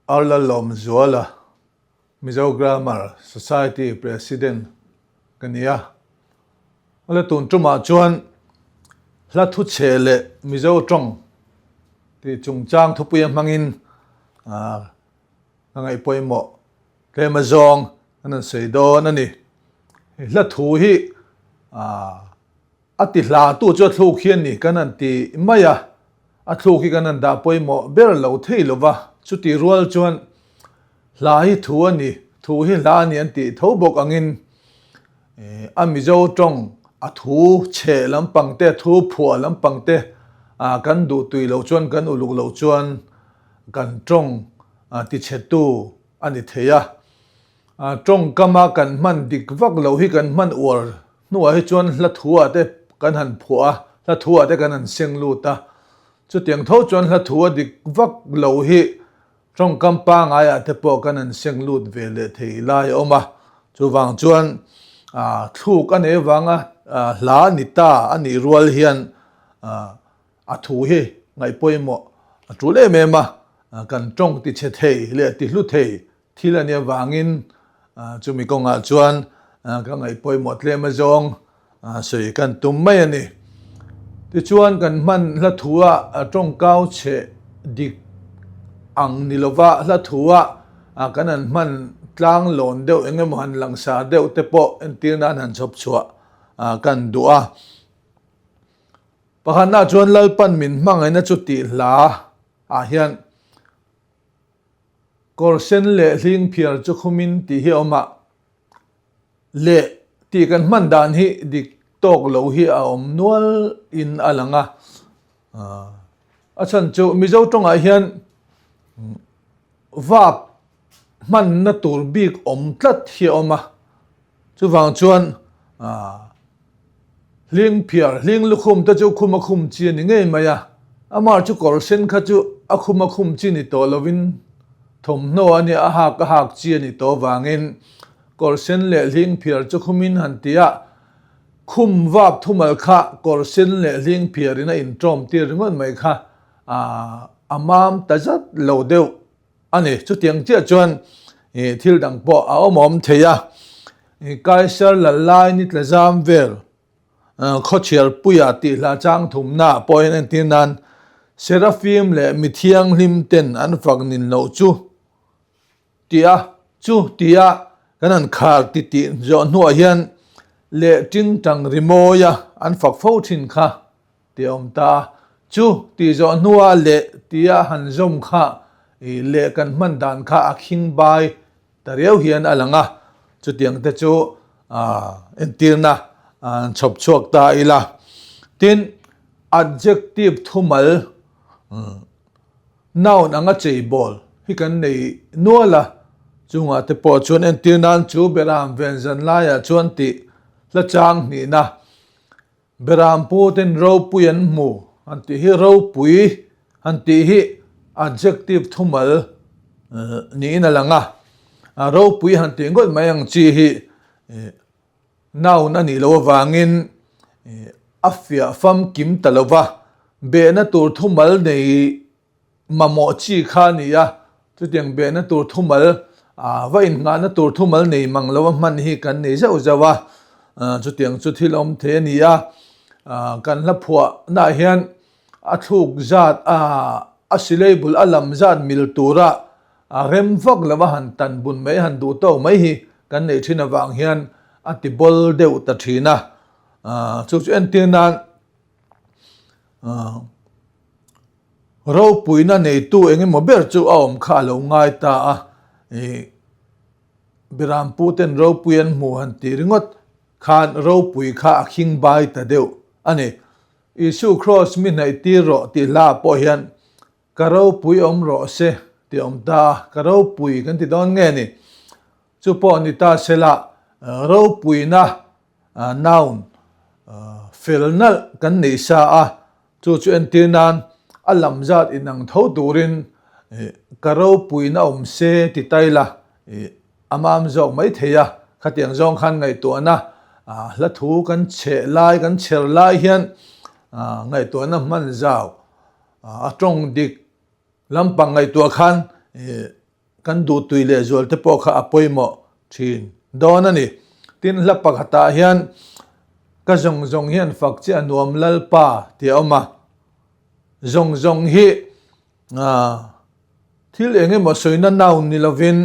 Arlalawmzuala, Mizo Grammar Society President ka ni a. Hla tun tumah chuan hla thu chhe leh Mizo tawng tih chungchang thupuia hmangin ka ngaih pawimawh tlem azawng an rawn sawi dawn a ni. Hla thu hi A ti hla tu chu a thluk hi a ni kan han ti mai a, a thluk hi kan han dah pawimawh ber lo thei lo va, chuti rual chuan hla hi thu a ni, thu hi hla a ni an tih tho bawk angin a Mizo tawng a thu chheh lampang te, thu phuah lampang te kan duh tui loh chuan kan uluk loh chuan kan tawng tichhetu a ni thei a. Tawngkama kan hman dik vak loh hi kan hman uar Hnuah hi chuan hla thuah te kan han phuah a, hla thuah te kan han seng lut a. Chutiang tho chuan hla thu a dik vak lo hi tawngkam pangaiah te pawh kan han seng lut ve leh thei lai a awm a. Chuvang chuan thluk a nei avanga hla ni ta a nih rual hian a thu hi ngaih pawimawh a tul em em a, kan tawng tichhe thei leh tihlu thei Thil a nih avangin chumi kawngah chuan ka ngaih pawimawh tlem azawng sawi kan tum mai a ni. Tichuan kan hman hla thua tawngkau chhe dik ang ni lova hla thua kan han hman tlang lawn deuh eng emaw han langsar deuh te pawh entir nan han chhawp chhuah kan duh a. Pakhatnaah chuan Lalpan min hmangaihna chu tih hla ah hian Kawr sen leh hling phiar chu khumin tih hi a awm a, leh tih kan hman dan hi dik tawk lo hi a awm nual in a lang a. A chhan chu Mizo tawngah hian vap hmanna tur bik awm tlat hi a awm a, chuvang chuan Hling phiar, hling lukhum te chu khum a khum chi a ni ngei mai a, amah chu kawr sen kha chu a khum a khum chi ni tawh lovin thawmhnaw a nia, a hak a hak chi a ni tawh avangin kawr sen leh hling phiar chu khumin han ti a, khum vap thumal kha kawr sen leh hling phiarin a inṭawm tir ringawt mai kha a mam ta zat lo deuh. A ni, chutiang chiah chuan thil dang pawh a awm awm thei a. Kaisar lal lai ni tla zam vel khawchhiarpuia tih hla chang thumna pawh hian entir nan Serafim leh mi thianghlim ten an fak nin loh chu tia chu tia kan han khar ti tih zawh hnuah hian leh tingtang rimawia an fak fo thin kha. Tih a awm ta a, chu tih zawh hnua leh tia han zawm kha i leh kan hman dan kha a khing bai ta riau hian a lang a, chutiang te chu entirna an chhawp chhuak ta ila. Tin, adjective thumal noun anga cheibawl hi kan nei nual a, chungah te pawh chuan entir nan chu beram ven zan laiah chuan tih hla chang hnihna Beram puten ropui an hmu han tih hi ropui han tih hi adjective thumal niin a lang a, ropui han tih ngawt mai ang chi hi noun a nih loh avangin a fiah famkim ta lo va, behna tur thumal nei Mamawh chi kha a ni a, chutiang behna tur thumal, va innghahna tur thumal nei mang lo a hman hi kan nei zauh zauh a, chutiang chu thil awm thei a ni a, kan hla phuahnaah hian a thluk zat, a syllable a lam zat mil tura rem vak lo a han tan bun mai, han duh tawk mai hi kan neih thin avang hian a ti bawl deuh ta thin a, chu chu entir nan. Ropuina neitu eng emaw ber chu a awm kha a lo ngai ta a, ih Birampu ten ropui an hmu han tih ringawt khan ropui kha a khing bai ta deuh a ni. Isu Kraws mi hnaih tir rawh tih hla ah pawh hian ka ropui awm rawh se tih a awm ta a, ka ropui kan ti dawn nge ni? Chu pawh ni ta sela ropuina Noun fel nalh kan nei sa a, chu chu entir nan a lam zat inang tho turin ka ropuina awm se ti tai la a mam zawk mai thei a, khatiang zawng khan ngaihtuahna hla thu kan chheh lai kan chher lai hian ngaihtuahna hman zau a tawng dik lampang ngaihtuah khan. kan duhtui lehzual te pawh kha a pawimawh thin dawn a ni. Tin, hla pakhatah hian ka zawng zawng hian fak che a nuam Lalpa tih a awm a. Zawng zawng hi thil eng emaw sawina noun ni lovin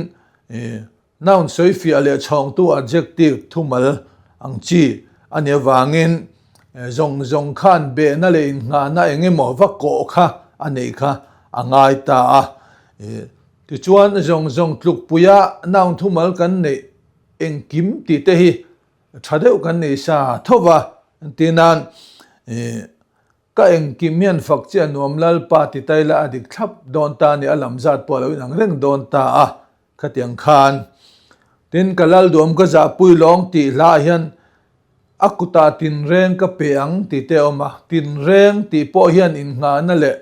Noun sawifiah leh chhawngtu adjective thumal ang chi a nih avangin zawng zawng khan behna leh innghahna eng emaw va kawh kha a neih kha a ngai ta a. Tichuan zawng zawng tlukpuia noun thumal kan neih engkim tih te hi tha deuh kan nei sa tho va, entir nan Ka engkim hian fak che a nuam Lalpa ti ta ila a dik thlap dawn ta a ni, a lam zat pawh a lo inang reng dawn ta a, khatiang khan. Tin, ka Lalduam ka zahpui lawng tih hlaah hian a kutah tinreng ka pe ang tih te a awm a, tinreng tih pawh hian innghahna leh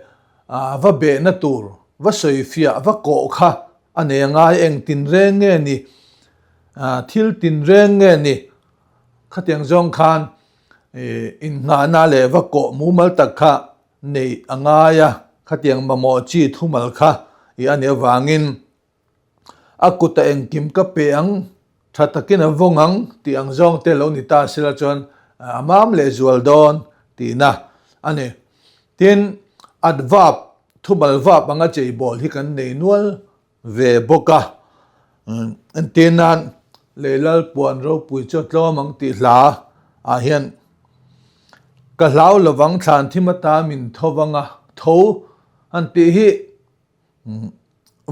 va behna tur, va sawifiah, va kawh kha a nei a ngai, eng tinreng nge ni, thil tinreng nge ni, khatiang zawng khan Innghahna leh va kawh mumal tak kha neih a ngai a, khatiang mamawh chi thumal kha i a nih avangin a kuta engkim ka pe ang, tha takin a vawng ang tih ang zawng te lo ni ta sela chuan a mam leh zual dawn tihna a ni. Tin, adverb, thumal vap anga cheibawl hi kan nei nual ve bawk a. Entir nan Leilal puan ropui chu a tlawm ang tih hla ah hian ka hlau lovang thlan thim ata min tho vang a, tho han tih hi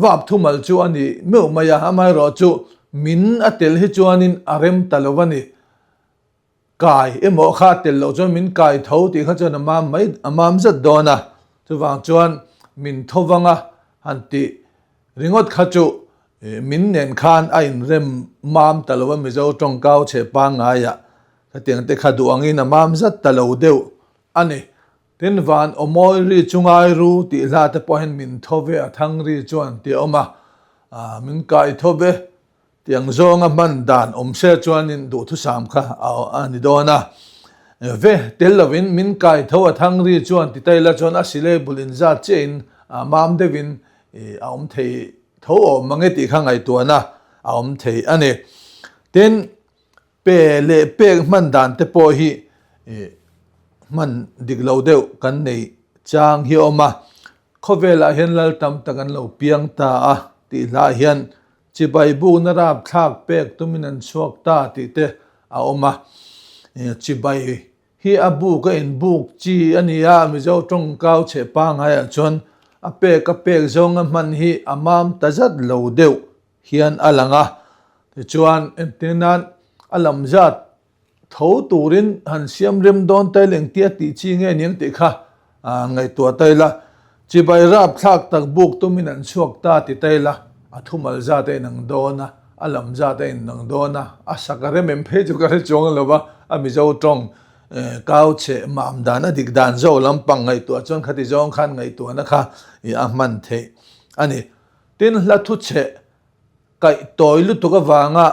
vap thumal chu a ni meuh mai a, amaherawh chu min a tel hi chuanin a rem ta lo a ni. Kai emaw kha tel loh chuan min kai tho tih kha chuan a mam mai a mam zat dawn a, chuvang chuan min tho vang a han tih ringawt kha chu min nen khan a inrem mam ta lo a, Mizo tawngkau chhe pangngaiah khatiang te kha duh angin a mam zat ta lo deuh a ni. Tin van aw mawi ri chu ngai ru tih hla te pawh hian min tho ve a thang ri chuan tih a awm a, min kai tho ve Tiang zawnga hman dan awm se chuanin duhthusam kha a ni dawn a. Ve tel lovin min kai tho a thang ri chuan ti taila chuan a silebul inzat chiahin mam deuhin a awm thei tho awm mang e tih kha ngaihtuahna a awm thei a ni. Tin, pe leh pek hman dan te pawh hi hman dik lo deuh kan nei chang hi a awm a. Khawvelah hian lal tam tak an lo piang ta a tih hlaah hian Chibai bukna rapthlak pek tumin an chhuak ta tih te a awm a. Chibai hi a buk a inbuk chi a ni a, Mizo tawngkau chhe pangaiah chuan a pek a pek zawnga hman hi a mam ta zat lo deuh hian a lang a. Tichuan, entir nan a lam zat Tho turin han siam rem dawn ta ila engtia tih chi nge niang tih kha ngaihtuah ta ila, chibai rapthlak tak buk tumin an chhuak ta ti ta ila, a thumal zat a inang dawn a, a lam zat a inang dawn a, a sak a rem em phei chu ka hre chuang lo va, a Mizo tawng kau cheh mam dan a dik dan zo lampang ngaihtuah chuan khati zawng khan ngaihtuahna kha a hman theih a ni. Tin, hla thu cheh kaih tawi lutuk avanga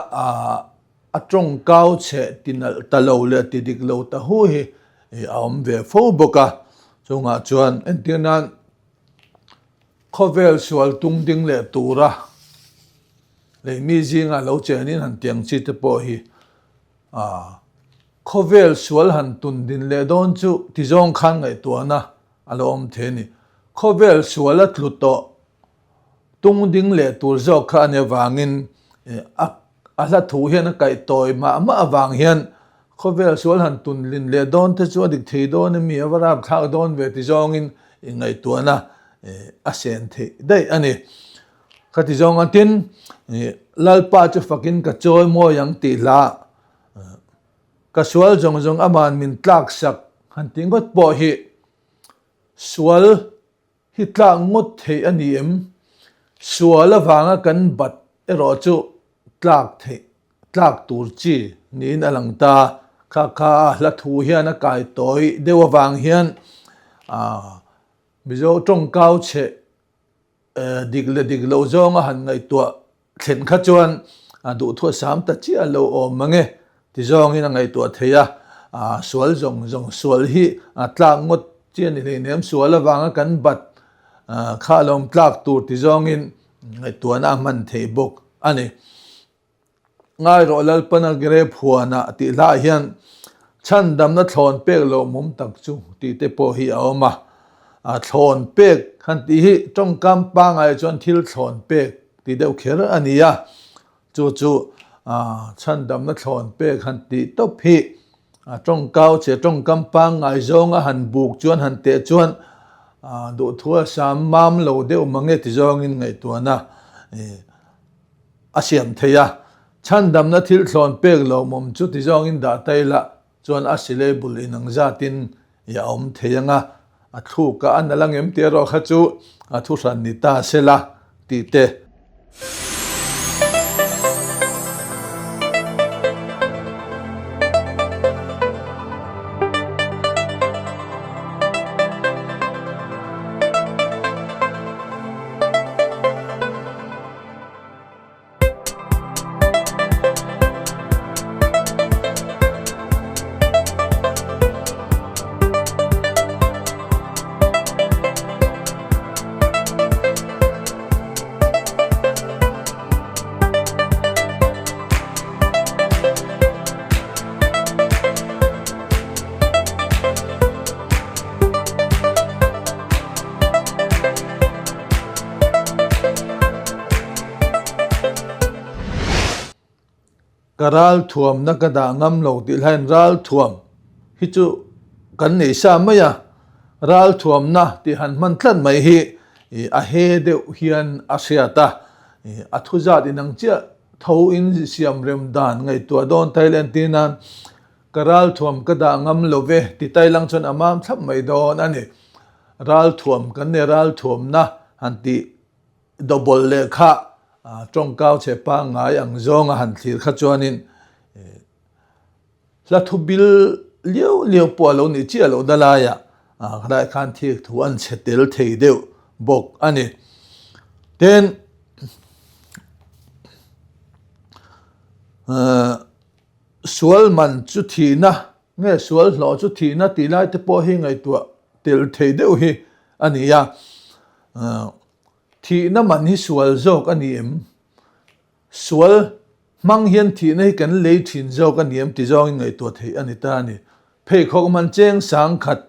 A tawngkau chhe ti nalh ta lo leh ti dik lo ta hu hi a awm ve fo bawk a, chungah chuan entir nan khawvel sual tung ding leh tura lei mi zinga lo chenin han tiang chi te pawh hi khawvel sual han tun din leh dawn chu ti zawng khan ngaihtuahna a lo awm thei a ni. Khawvel sual a tlu tawh tung ding leh tur zawk kha a nih avangin a A hla thu hian a kaih tawi mah mah avang hian khawvel sual han tunlin leh dawn te chu a dik thei dawn emi a va rapthlak dawn ve ti zawngin ingaihtuahna a sen theih daih a ni. Khati zawng a tin Lalpa chu fakin ka chawi mawi ang tih hla ka sual zawng zawng aman min tlak sak han tih ngawt pawh hi sual Hi tlak ngawt theih a ni em? Sual avanga kan bat erawh chu tlak theih, tlak tur chi niin a lang ta. Kha kha a hla thu hian a kai tawi deuh avang hian Mizo tawngkau chhe dik leh dik loh zawnga han ngaihtuah Thlen kha chuan a duhthu a sam ta chiah a lo awm mang e ti zawngin a ngaihtuah thei a, sual zawng zawng sual hi a tlak ngawt chi a ni hleinem, sual avanga kan bat kha a lo awm tlak tur ti zawngin. ngaihtuahna a hman theih bawk a ni. Ngai rawh Lalpana grep huanah tih hlahah hian chhandamna thlawn pek lawmawm tak chu tih te pawh hi a awm a. A thlawn pek han tih hi tawngkam pangai chuan thil thlawn pek tih deuh kher a ni a. Chu chu chhandamna thlawn pek han tih tawp hi a tawngkau che tawngkam pangngai zawnga han buk chuan han teh chuan duhthu a sam mam lo deuh mange ti zawngin ngaihtuahna a siam thei a, chhandamna thil thlawn pek lawmawm chu ti zawngin dah ta ila chuan a silei bul inang zatin i a awm thei ang a, a thluk a a nalh angem tih erawh kha chu a thuhran ni ta sela tih te. Ka ralthuamna ka dah ngam lo tih hlain ralthuam hi chu kan nei sa mai a, ralthuamna tih han hman tlat mai hi a he deuh hian a hriat a, a thu zat inang chiah tho in siam rem dan ngaihtuah dawn ta ila entir nan ka ralthuam ka dah ngam lo ve ti tai lang chuan a mam thlap mai dawn a ni. Ralthuam kan nei ralthuamna han tih double leh kha tawngkau chhe pangngai ang zawnga han thlir kha chuanin hla thu bil liau liau pawh a lo nih chiah loh na laiah khalai khan thik thu an chhe tel thei deuh bawk a ni. Tin, sual man chu thihna nge sual hlawh chu thihna tih lai te pawh hi ngaihtuah tel thei deuh hi a ni a. Thihna man hi sual zawk a ni em? Sual hmang hian thihna hi kan lei thin zawk a ni em ti zawngin ngaihtuah theih a ni ta a ni. Pheikhawk man cheng sang khat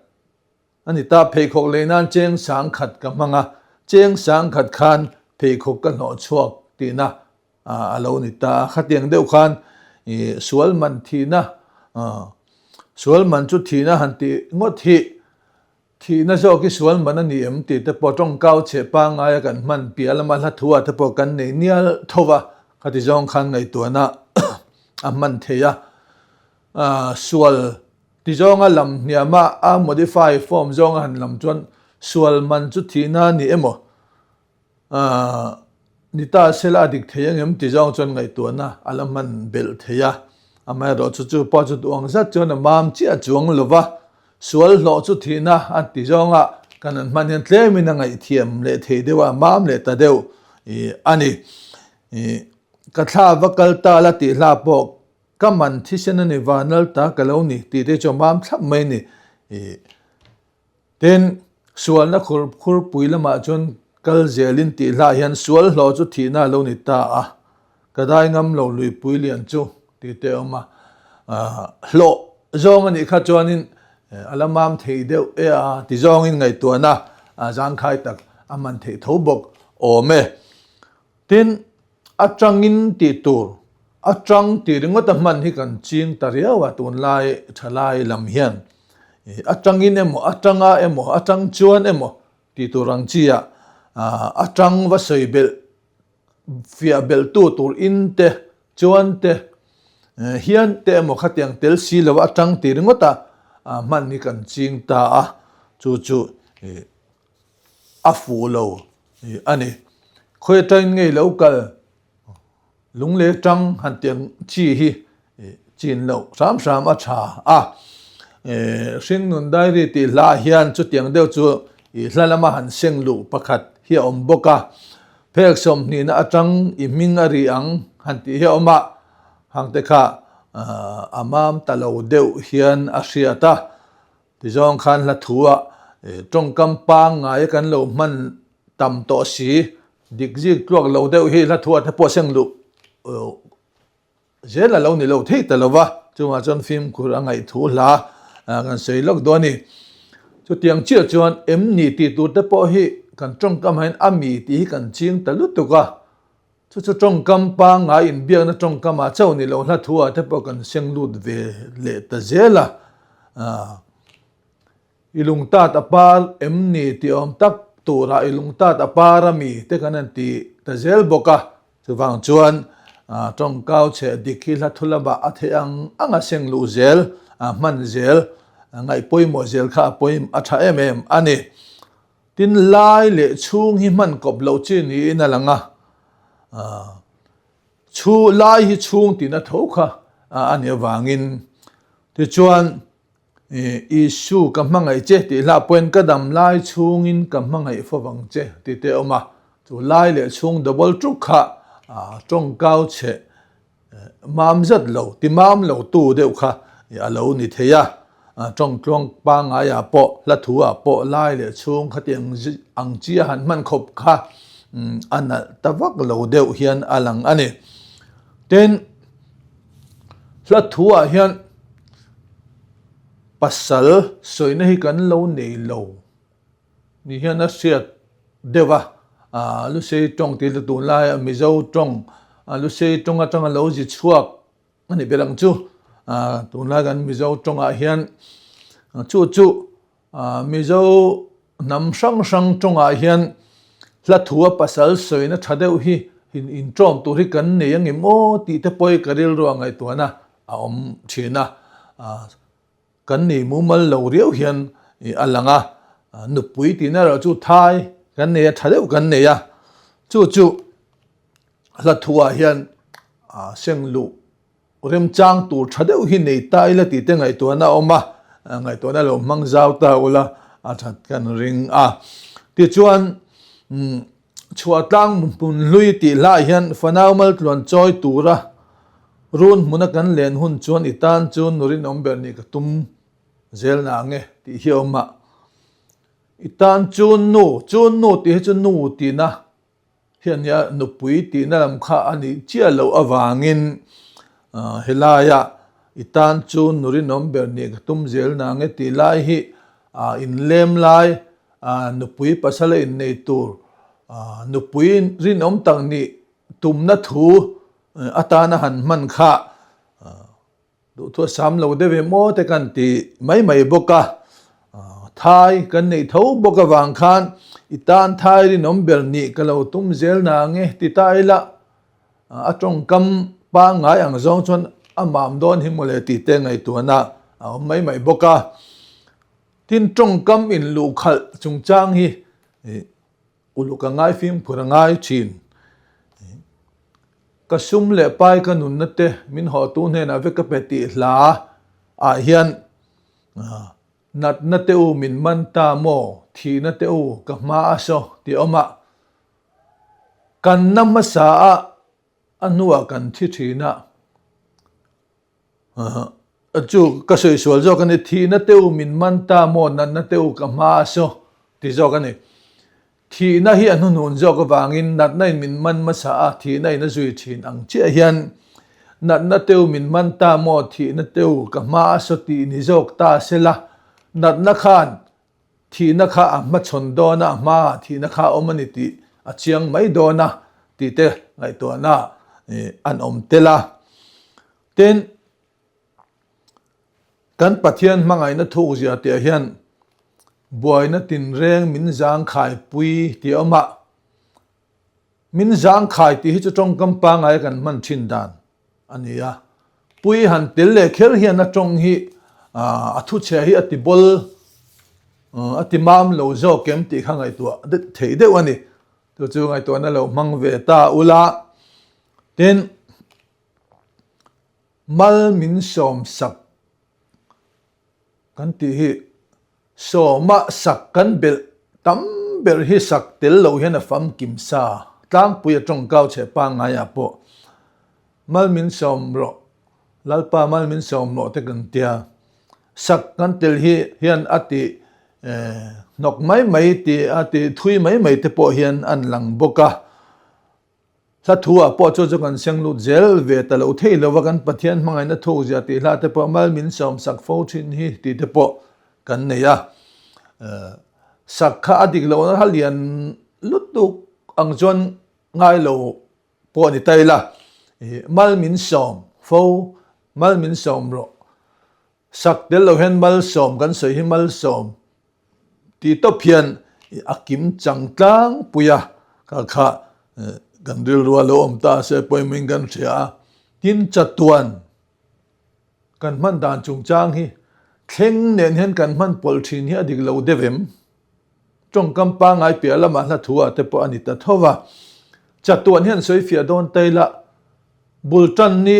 a ni ta, pheikhawk lei nan cheng sang khat ka hmang a, cheng sang khat khan pheikhawk ka hnawh chhuak tihna a lo ni ta a. Khatiang deuh khan sual man thihna, sual man chu thihna han tih ngawt hi Thihna zawk hi sual man a ni em tih te pawh tawngkau chhe pangngaia kan hman piah lama hla thu ah te pawh kan nei nial tho va, khati zawng khan ngaihtuahna a hman thei a. Sual ti zawnga lam hniama a modify form zawnga han lam chuan sual man chu thihna a ni emaw? Ni ta sela a dik thei ang em ti zawng chuan ngaihtuahna a la hman belh thei a, amaherawh chu chu pawh chu duh ang zat chuan a mam chiah chuang lo va, sual hlawh chu thihna a ti zawnga kan an hman hian tlemin a ngaihthiam leh thei deuh a, a mam leh ta deuh a ni. Ka thla va kal ta la tih hla pawh ka man thisen a ni vanal ta ka lo ni tih te chu a mam thlap mai a ni. Tin, sualna khur khurpui lamah chuan kal zelin tih hlah hian sual hlawh chu thihna a lo ni ta a, ka dai ngam lo luipui lian chu tih te a awm a. Hlawh zawng a nih kha chuanin a la mam thei deuh e a ti zawngin ngaihtuahna zangkhai tak a man theih tho bawk awm e. Tin, atangin tih tur, atang tih ringawt a hman hi kan ching ta riau a tunlai thalai lam hian. Atangin emaw, atanga emaw, atang chuan emaw tih tur ang chi ah atang va sawi belh, fiah belh tu tur in te, chuan te, hian te emaw khatiang tel si lo atang tih ringawt a hman hi kan ching ta a, chu chu a fuh lo a ni. Khawi atangin ngei lo kal lunglei atang han tiang chi hi chin loh hram hram a tha a. Hringnun diary tih hla ah hian chutiang deuh chu hla lama han seng luh pakhat hi a awm bawk a. Phek sawmhnihna atang i hming a ri ang han tih hi a awm a, hangte kha a mam ta lo deuh hian a hriat a. Tizawng khan hla thu ah tawngkam pangngai kan lo hman tam tawh si, Dik zik tluak lo deuh hi hla thuah te pawh seng luh zel a lo ni lo thei ta lo va, chungah chuan fimkhur a ngaih thu hla kan sawi lawk dawn a ni. Chutiang chiah chuan em ni tih tur te pawh hi kan tawngkam ah hian a mi tih hi kan ching ta lutuk a, chu chu tawngkam pangngai inbiakna tawngkam ah chauh ni lo hla thu ah te pawh kan seng lut ve leh ta zel a. I lungtat a par em ni tih awm tak turah i lungtat a par a mi te kan han ti ta zel bawk a. Chuvang chuan tawngkau chheh dik hi hla thu lamah a theih ang ang a seng luh zel, hman zel, ngaih pawimawh zel kha a pawi a tha em em a ni. Tin, lai leh chhung hi hman kawp loh chi niin a lang a, chhu lai hi chhung tina tho kha a nih avangin tichuan Isu ka hmangaih che tih hlah pawhin ka dam lai chhungin ka hmangaih fo vang che tih te a awm a, chu lai leh chhung double tuk kha tawngkau chhe mam zat lo, ti mam lo tu deuh kha a lo ni thei a, tawngtluang pangaiah pawh hla thu ah pawh lai leh chhung khatiang ang chi a han hman khawp kha a nalh ta vak lo deuh hian a lang a ni. Tin, Hla thu ah hian pasal sawina hi kan lo nei lo ni hian a hriat deuh a, Lusei tawng tih chu tunlaia Mizo tawng Lusei tawng atanga lo zi chhuak a ni ber ang chu, tunlai kan Mizo tawngah hian chu chu Mizo hnam hrang hrang tawngah hian hla thua pasal sawina tha deuh hi inṭawm tur hi kan nei angem aw tih te pawh hi ka rilru a ngaihtuahna a awm thin a, kan nei mumal lo riau hian a lang a, nupui tihna erawh chu thai kan nei a, tha deuh kan nei a, chu chu hla thuah hian seng luh Remchang tur tha deuh hi nei ta ila tih te ngaihtuahna a awm a, ngaihtuahna lo hmang zau ta ula a that kan ring a. Tichuan Chhuahtlang hmun hlui tih hlaiah hian fanau maltluan chawi tura run hmuna kan len hun chuan i tan chu nu rinawm ber nih ka tum zel na ang e tih hi a awm a. I tan chu nu, chu nu tih hi chu nu tihna Hian nia nupui tihna lam kha a nih chiah loh avangin helaia i tan chu nu rinawm ber nih ka tum zel na nge tih lai hi inlem lai nupui pasal a innei tur nupui rinawm tak nih tumna thu atana han hman kha Duhthu a sam lo deuh em aw te kan ti mai mai bawk a, thai kan neih tho bawk avang khan i tan thai rinawm ber nih ka lo tum zel na ang e ti ta ila a tawngkam pangngai ang zawng chuan a mam dawn hi mawle tih te ngaihtuahna a awm mai mai bawk a. Tin tawngkam inluhkhalh chungchang hi Uluk a ngai fimkhur a ngai thin. Ka sum leh pai ka nunna te min hawhtu hnenah vek ka pe tih hla ah hian natna te u min man ta maw, thihna te u ka hma a saw tih a awm a. Kan na hmasa a a hnuah kan thi thin a. Chu ka sawi sual zawk a ni, thihna te u min man ta maw, natna te u ka hma a saw ti zawk a ni. Thihna hi a hnuhnun zawk avangin natna in min man hmasa a, thihna in a zui thin ang chiah hian natna te u min man ta maw, thihna te u ka hma a saw tih ni zawk ta sela, natna khan Thihna kha a hmachhawn dawn a, a hmaah thihna kha a awm a ni tih a chiang mai dawn a tih te ngaihtuahna an awm tel a. Tin, kan Pathian hmangaihna thukzia tihah hian buaina tinreng min zangkhaipui tih a awm a. Min zangkhai tih hi chu tawngkam pangngaia kan hman thin dan a ni a. Pui han tel leh kher hian a tawng hi a thuchhe hi a ti bawl, a ti mam lo zawk em tih kha ngaihtuah theih deuh a ni. Chu chu ngaihtuahna lo hmang ve ta ula. Tin, mal min sawm sak kan tih hi Sawma sak kan belh tam ber hi sak tel loh hian a famkim sa tlangpui a tawngkau chhe pangngaiah pawh mal min sawm rawh, Lalpa mal min sawm rawh te kan tia. Sak kan tel hi hian a ti hnawk mai mai tih a ti thui mai mai te pawh hian an lang bawk a. Hla thu ah pawh chu chu kan seng lut zel ve ta lo thei lo va, kan Pathian hmangaihna thuk zia tih hla te pawh mal min sawm sak fo thin hi tih te pawh kan nei a. Sak kha a dik lohna kha lian lutuk ang chuan ngai lo pawh a ni ta ila, mal min sawm fo, mal min sawm rawh. Sak tel lo hian malsawm kan sawi hi malsawm tih tawp hian a kim chang tlangpui a, kha kha kan rilru a lo awm ta se pawimawhin kan hria a. Tin, chatuan kan hman dan chungchang hi thleng nen hian kan hman pawlh thin hi a dik lo deuh em? Tawngkam pangngai piah lamah hla thu ah te pawh a ni ta tho va. Chatuan hian sawi fiah dawn ta ila, bul tan ni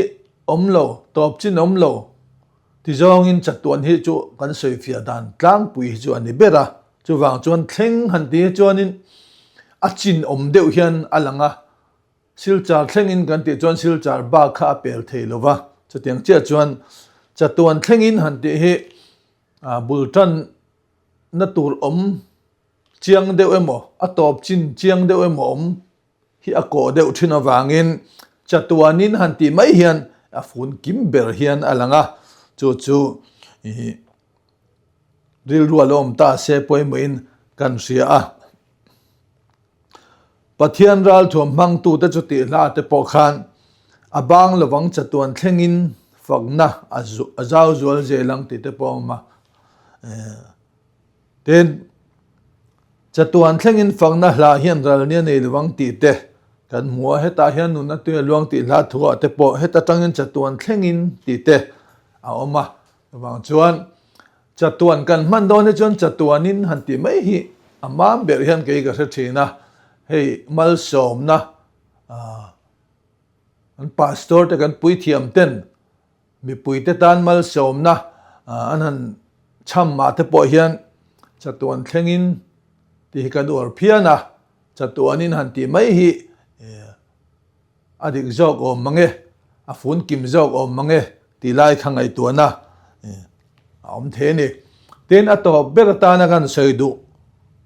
awm lo, tawp chin awm lo ti zawngin chatuan hi chu kan sawi fiah dan tlangpui hi chu a ni ber a. Chuvang chuan thleng han ti hi chuanin a chin awm deuh hian a lang a, Silchar thlengin kan tih chuan Silchar bak kha a pel thei lo va, chutiang chiah chuan chatuan thlengin han tih hi bul tan na tur awm chiang deuh emaw, a tawp chin chiang deuh emaw awm hi a kawh deuh thin avangin chatuanin han tih mai hian a fun kim ber hian a lang a, chu chu ih rilru a lo awm ta se pawimawhin kan hria a. Pathian ralthuam hmangtute chu tih hla te pawh khan a bang lovang chatuan thlengin fakna a zau zual zel ang tih te pawh a awm a. Tin, chatuan thlengin fakna hla hian ral nia nei lovang tih te kan hmu a, hetah hian nunna tui a luang tih hla thuah te pawh heta tangin chatuan thlengin tih te a awm a. Chuvang chuan Chatuan kan hman dawn hi chuan chatuanin han tih mai hi a mam ber hian kei ka hre thin a, hei malsawmna an pastor te kan puithiam ten mipui te tan malsawmna an han chham mah te pawh hian chatuan thlengin tih hi kan uar phian a, chatuanin han tih mai hi A dik zawk awm mang e, a fun kim zawk awm mang e tih lai kha ngaihtuahna a awm thei a ni. Tin, a tawp ber atana kan sawi duh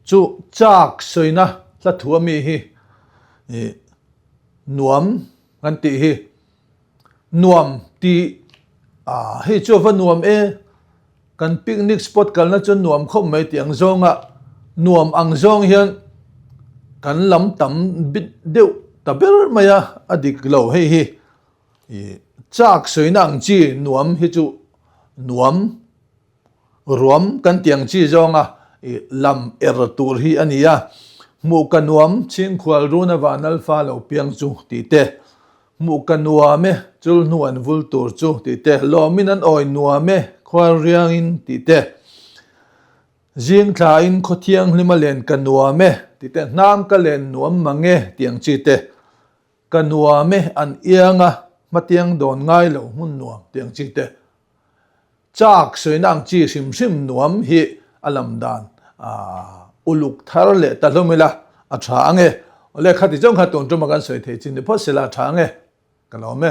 chu chak sawina hla thu ami hi nuam kan tih hi. Nuam tih hei chu a va nuam e. Kan picnic spot kalna chu nuam khawp mai tih ang zawnga nuam ang zawng hian kan lam tam bit deuh ta ber mai a, a dik lo hei hi ih chak sawina ang chi nuam hi chu nuam ruam kan tih ang chi zawnga ih lam er tur hi a ni a, hmuh ka nuam chhingkhual runa van alpha lo piang chu tih te. Hmuh ka nuam e, chul hnu an vul tur chu tih te, lawmin an awi nuam e, khual riangin tih te, zing thlain khaw thianghlima len ka nuam e tih te, hnam ka len nuam mang e tih ang chi te, ka nuam e an ianga hmatiang dawn ngai lo hmun nuam tih ang chi te. Chak sawina ang chi hrim hrim nuam hi a lam dan uluk thar leh ta hlawm ila a tha ang e. Awle khati zawng kha tun tuma kan sawi thei chin ni phawt sela a tha ang e. Ka lawm e.